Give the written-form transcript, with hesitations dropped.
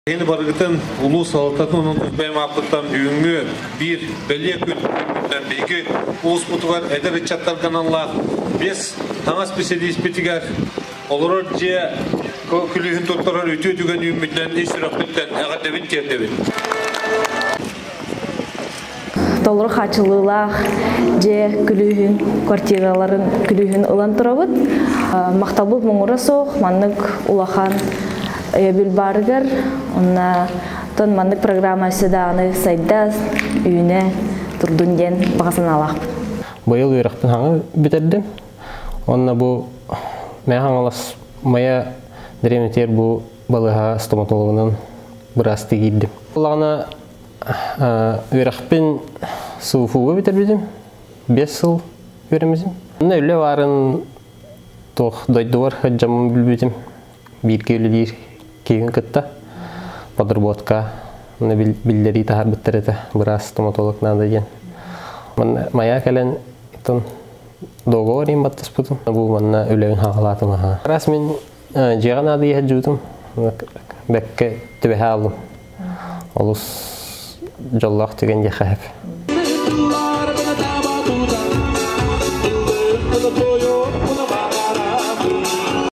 Эһини барыгытын улуус салалтатын уонна бэйэм ааппыттан бүгүҥҥү биир бэлиэ күн биһиги улууспутугар эдэр ыччаттарга аналлаах биэс таҥас специалиспитигэр олорор дьиэ күлүүһүн туттарар үтүө түгэн үүммүтүнэн ис сүрэхпиттэн эҕэрдэбин тиэрдэбин. Толору хааччыллыылаах дьиэ күлүүһүн, квартираларын күлүүһүн ылан турабыт. Махталбыт муҥура суох, маннык улахан өйөбүл баарыгар, онна тон маннык программа өссө даҕаны сайда, үүнэ турдун диэн баҕа санаалаахпыт. Быйыл үөрэхпин хаҥа бүтэрдим. Онно бу Мэйэ Хаҥалас Майа дэриэбинэтигэр бу балыыһа стоматологынан быраастыы киирдим. Улаҕана үөрэхпин СУФУга бүтэрбитим. 5 сыл үөрэммитим. Онно үлэ баарын туох дойдубар сылдьаммын билбитим. Бииргэ үлэлиир киһигин кытта подработка биллэрии таһаарбыттар этэ. Быраас стоматолог надо диэн. Манна Майа кэлэн договор иһин баттаспытым. Бу манна үлэбин хаалаатым аха. Раз мин дьиэҕэ наадыйа сылдьыбытым. Бэккэ түбэһэ алдым. Олус дьоллоох түгэн диэххэ сөп.